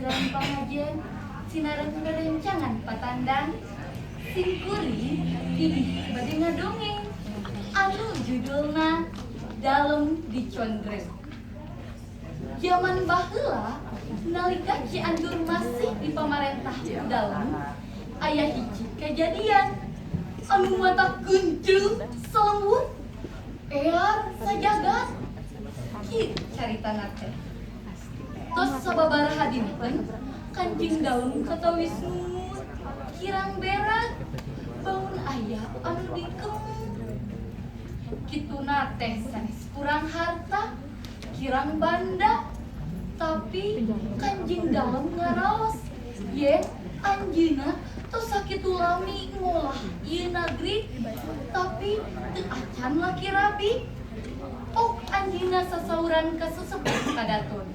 Program pangajen sinareng rerencangan patandang. Simkuring bilih bade ngadongeng anu judulna Dalem Dicondreng. Zaman baheula, nalika Cianjur masih di pamarentah Dalem, aya hiji kejadian anu matak geunceung salembur ear sajagat. Kieu caritana teh: tos sababaraha dinten Kanjeng Dalem katawis ngungut kirang berak, bangun aya anu dikemut. Kituna teh sanes kurang harta, kirang banda, tapi Kanjeng Dalem ngaraos yen anjeunna tos sakitu lami ngolah ieu nagri, tapi teu acan laki rabi. Ok anjeunna sasauran ka sesepuh kadaton.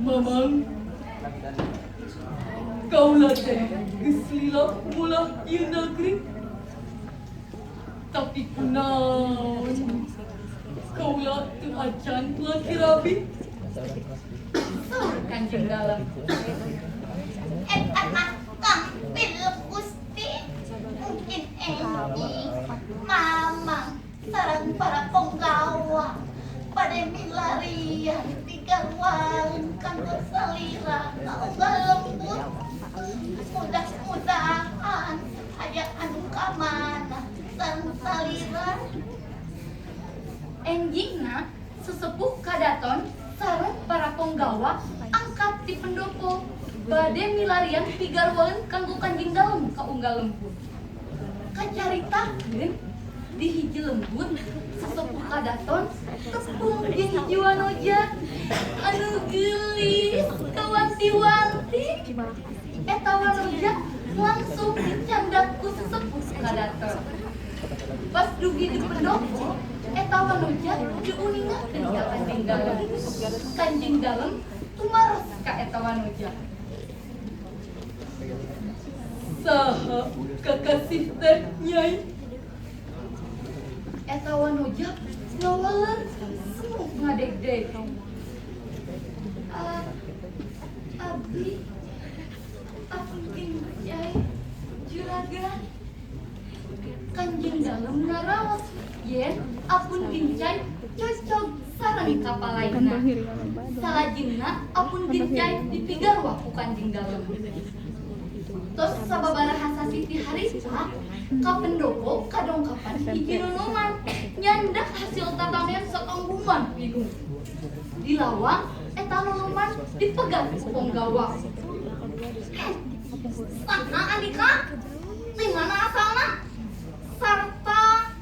"Mamang, kaula teh geus lila ngolah ieu nagri, tapi kunaon kaula teu acan laki rabi?" Saur Kanjeng Dalem. Eta mah gampil, Gusti. Mungkin enjing Mamang sareng para penggawa bade milarian pigarwaeun kanggo salira ka unggal lembur. Mudah-mudahan aya anu kamanah sareng salira. Enjingna sesepuh kadaton sareng para penggawa angkat ti pendopo bade milarian pigarwaeun kanggo Kanjeng Dalem ka unggal lembur. Kacaritakeun di hiji lembur sesepuh kadaton tepung jeung hiji wanoja anu geulis kawanti-wanti. Eta wanoja langsung dicandak ku sesepuh kadaton. Pas dugi di pendopo, eta wanoja diuningakeun ka Kanjeng Dalem. Kanjeng Dalem tumaros ka eta wanoja. "Saha kakasih teh, Nyai?" Eta wanoja ngawaler semu ngadegdeg. "Abdi Apun Gencay, Juragan." Kanjeng Dalem ngaraos yen Apun Gencay cocog sareng kapalaina. Salajengna Apun Gencay dipigarwa ku Kanjeng Dalem. Tos sababaraha sasih ti harita, ka pendopo kadongkapan hiji nonoman nyandak hasil tatanen satanggungan pinuh. Di lawang eta nonoman dipegat ku penggawa. Saha andika? Di mana asalna? Sarta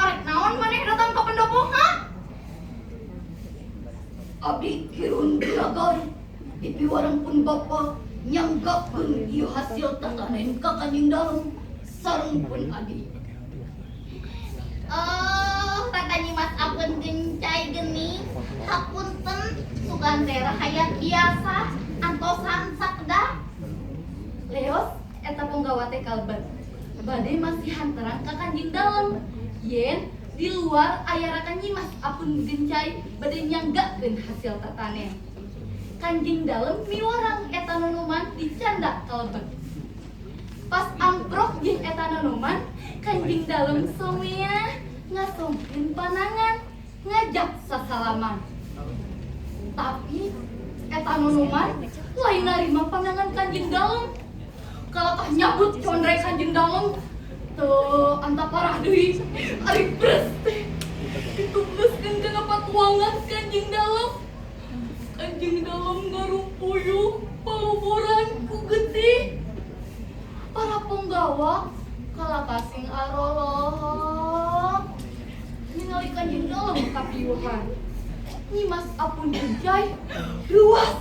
arek naon maneh datang ke pendopo, ha? "Abdi Kirun, Juragan, dipiwarang pun bapa nyanggakeun ieu hasil tatanen ka Kanjeng Dalem sareng pun adi." Oh, raka Nyimas Apun Gencay geni. Hapunten, sugan teh rahayat biasa antosan sakedap. Leos eta punggawa teh kalebet. Bade masihan terang ka Kanjeng Dalem yen di luar aya raka Nyimas Apun Gencay bade nyanggakeun hasil tatanen. Kanjeng Dalem miwarang eta nonoman dicandak kalebet. Pas amprok jeung eta nonoman, Kanjeng Dalem somea ngasongkeun panangan ngajak sasalaman. Tapi eta nonoman lain narima panangan Kanjeng Dalem. Kalakah nyabut condre Kanjeng Dalem. Teu anta parah deui, ari bres teh ditubleskeun kana patuangan Kanjeng Dalem. Kanjeng Dalem ngarumpuyuh paloboran ku getih. Para penggawa kalakah sing arolohok ningali Kanjeng Dalem kapiuhan. Nyimas Apun Gencay ruas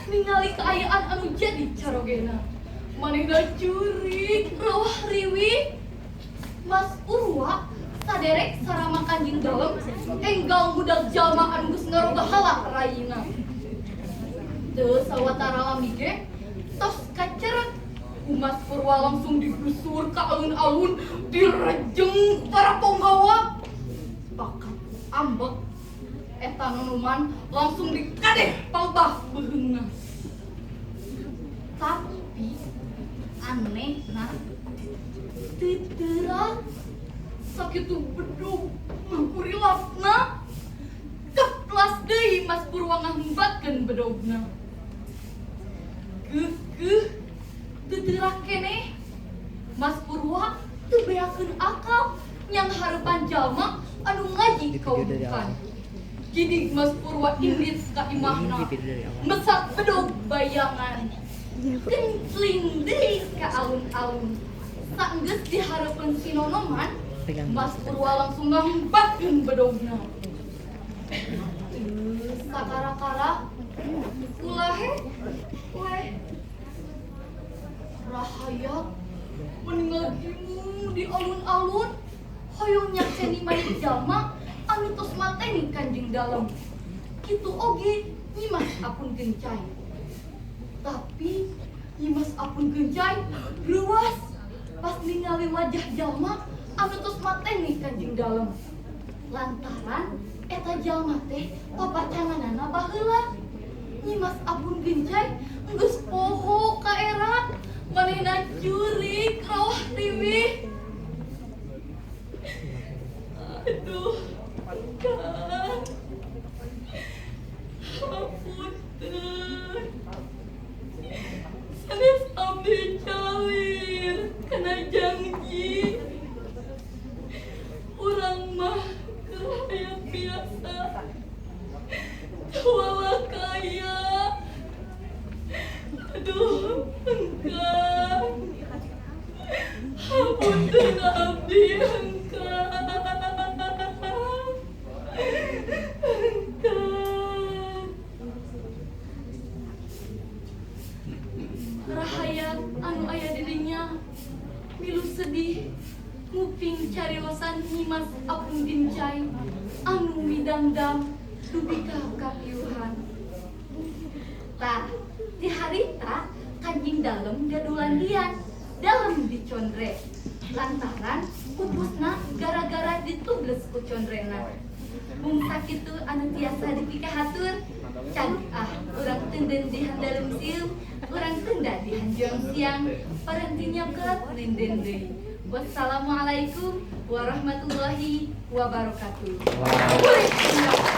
ningali kaayaan anu jadi carogena. Manehna curik rawah riwih. Mas Urwa saderek sarama Kanjeng Dalem enggal ngudag jalma anu geus ngarogahala rayina. Teu sawatara lami ge tos kacerek ku Mas Purwa langsung digusur ka alun-alun, direjeng ku para ponggawa. Bakat ambek eta. Eta nonoman langsung dikadeh palbah beuheungna. Tapi aneh nah teu teurak sakitu bedog mangkurilapna keplas deui Mas Purwa ngambatkeun bedogna. Geukeuh teu teurak keneh. Mas Purwa teu beakeun akal yang hareupan jalma anu ngaji kaudukan. Gidig Mas Purwa indit ka imahna, mesak bedog bayangan, kencling deui ka alun-alun. Saenggeus di hareupeun si nonoman, Mas Purwa langsung ngambatkeun bedogna. Sakara-kara ulah weh rahayat meninggal gimu di alun-alun hoyong nyakseni mayit jalma anu tos mateni Kanjeng Dalem. Kitu oge Nyimas Apun Gencay. Tapi Nyimas Apun Gencay reuas pas ningali wajah jalma anu tos mateni Kanjeng Dalem. Lantaran eta jalma teh papacanganana baheula. Nyimas Apun Gencay geus poho ka era manehna jurig rawah riwih. Aduh, kan. Hapunten. Sanes abdi calir kana janji. Urang mah keur hayat biasa. Wala kaya. Aduh, engkan. Hapunten abdi, engkan. Engkan. Rahayat anu aya di dinya milu sedih nguping cariosan Nyimas Apun Gencay anu midangdang dugi ka kapiuhan. Tah, di harita Kanjeng Dalem gaduh landian dalem dicondre lantaran pupusna gara-gara ditubles ku condrena. Mung sakitu anu tiasa dipikahatur. Can ah urang tenden di handalem sium, urang tenda di hanjuang siang, paranti nyokot linden deui. Wassalamualaikum warahmatullahi wabarakatuh. Wow. Boleh.